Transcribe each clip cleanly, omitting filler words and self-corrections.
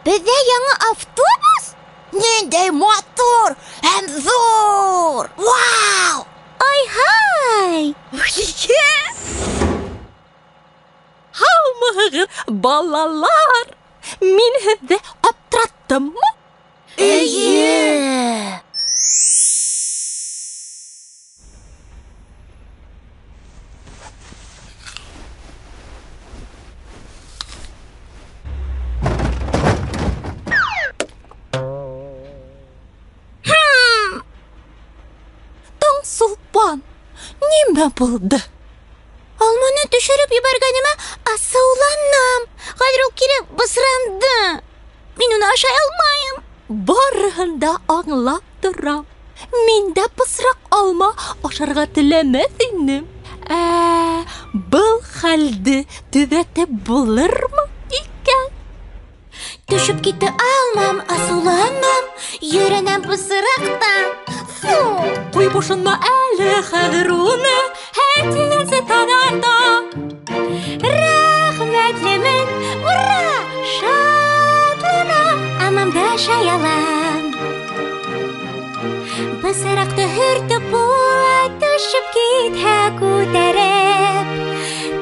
Беҙҙә яңы автобус? Ниндәй матур һәм ҙур! Вау! Ай-һай! Һаумыһығыҙ, балалар! Мин һеҙҙе аптыраттыммы? Эйе! Таңсулпан, нимә булды? Алманы төшөрөп ебәргәнемә асыуланам. Хәҙер ул кире бысранды. Мин уны ашай алмайым. Барыһын да аңлап торам. Мин дә бысраҡ алма ашарға теләмәҫ инем. Ә был хәлде төҙәтеп булырмы икән? Төшөп китте алмам, асыуланам. Йөрөнәм бысраҡтан. Фу! Ҡуй бошонма әле хәҙер уны, һәтигәнсе таҙарта. Рәхмәтлемен, ура! Шатланам, алмамды ашай алам. Бысраҡты һөртөп була, төшөп китһә күтәреп.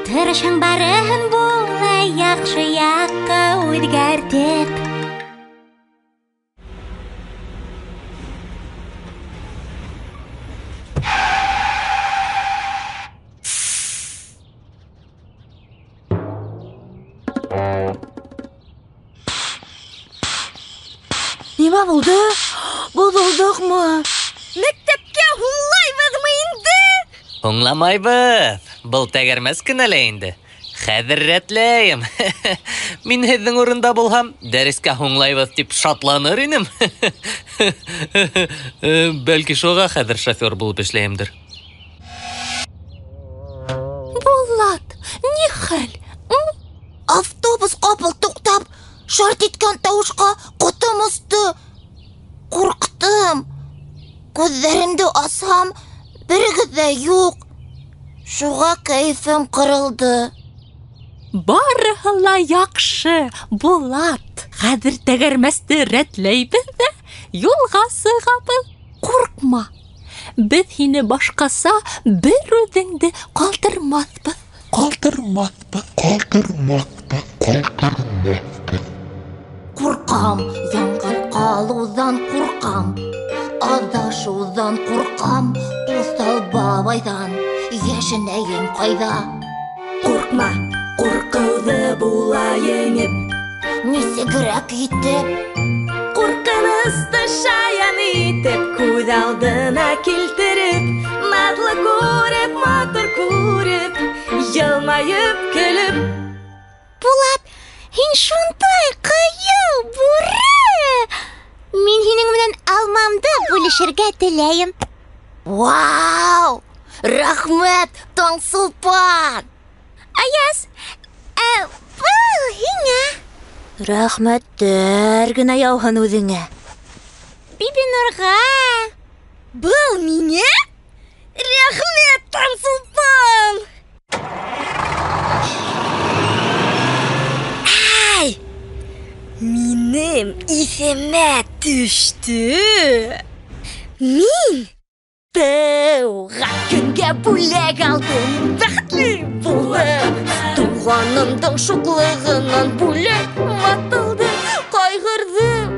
Тырышһаң барыһын була, яҡшы яҡҡа үҙгәртеп. Нимә булды? Боҙолдоҡмо? Мәктәпкә һуңлайбыҙмы инде? Һуңламайбыҙ. Был тәгәрмәс кенә лә инде. Хәҙер рәтләйем. Мин һеҙҙең урында булһам, дәрескә һуңлайбыҙ тип шатланыр инем. Бәлки шуға хәҙер шофер булып эшләйемдер. Булат, ни хәл? Автобус ҡапыл туҡтап, шарт иткән тауышҡа ҡотом осто. Ҡурҡтым. Күҙҙәремде асһам, берегеҙ ҙә юҡ. Шуға кәйефем ҡырылды. Барыһы ла яҡшы, Булат. Хәҙер тәгәрмәсте рәтләйбеҙ ҙә юлға сығабыҙ. Ҡурҡма. Беҙ һине башҡаса бер үҙеңде ҡалдырмаҫбыҙ. Ҡалдырмаҫбыҙ, ҡалдырмаҫбыҙ, ҡалдырмаҫбыҙ. Ҡурҡам, яңғыҙ ҡалыуҙан ҡурҡам, аҙашыуҙан ҡурҡам, уҫал бабайҙан йәшенәйем ҡайҙа. Ҡурҡма, ҡурҡыуҙы була еңеп. Нисегерәк итеп? Ҡурҡынысты шаян итеп, күҙ алдына килтереп, наҙлы күреп, матур күреп, йылмайып көлөп. Булат, һин шундай ҡыйыу бүре! Мин һинең менән алмамды бүлешергә теләйем. Вау! Рәхмәт, Таңсулпан! Аяз, ә был һиңә. Рәхмәттәр генә яуһын үҙеңә. Бибинурға. Был миңә? Рәхмәт, Таңсулпан! Ай! Минең иҫемә төштө. Мин тыуған көнгә бүләк алдым, бәхетле булдым. Туғанымдың шуҡлығынан бүләк ватылды, ҡайғырҙым,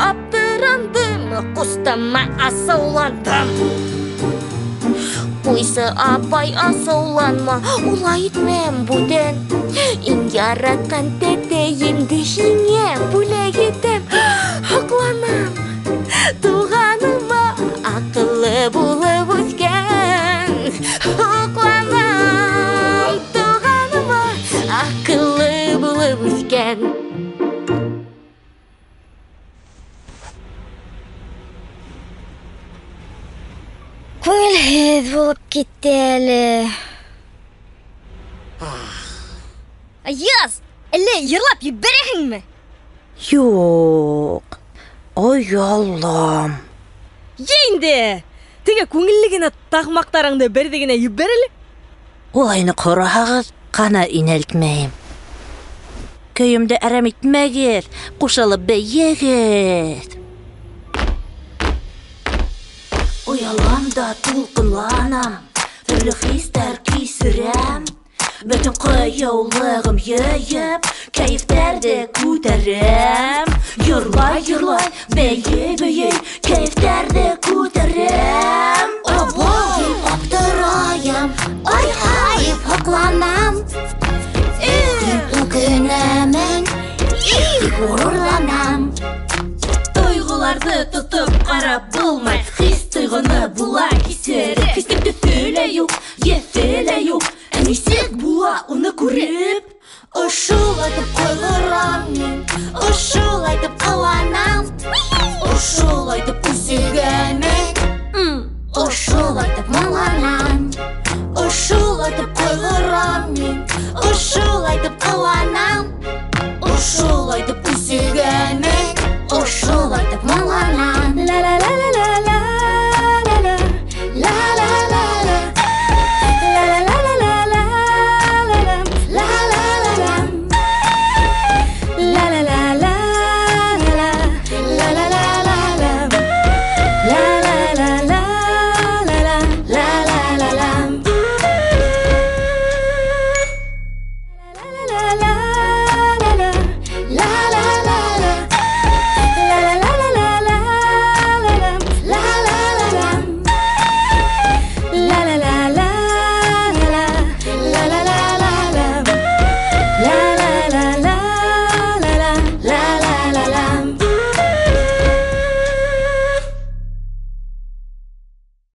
аптырандым, ҡустыма асыуландым. Ҡуйсы апай, асыуланма, улай итмәм бүтән. Иң яратҡан тәтәйемде һиңә бүләк итәм. Һоҡланам туғаныма, аҡыллы булып үҫкән. Һоҡланам туғаныма, аҡыллы булып үҫкән. Дөрөҫ булып китте әле. Аяз, әллә йырлап ебәрәһеңме? Юҡ, оялам. Йә инде, теге күңелле генә таҡмаҡтарыңды берҙе генә ебәр әле. Улайны һораһағыҙ, ҡана инәлтмәйем. Көйөмдө әрәм итмәгеҙ, ҡушылып бейегеҙ. Оялам да тулҡынланам, төрлө хистәр кисерәм. Бөтөн ҡыйыулығым йыйып, кәйефтәрҙе күтәрәм. Йырлай-йырлай, бейей-бейей, кәйефтәрҙе күтәрәм. Абау тип аптырайым, ай-һай тип һоҡланам. Тип үкенәмен, тип ғорурланам. Тойғоларҙы тотоп ҡарап булмай, хис тойғоно була кисереп. Хистең төҫө лә юҡ, еҫе лә юҡ, ә нисек була уны күреп? Ошолайтып ҡайғырам мин, ошолайтып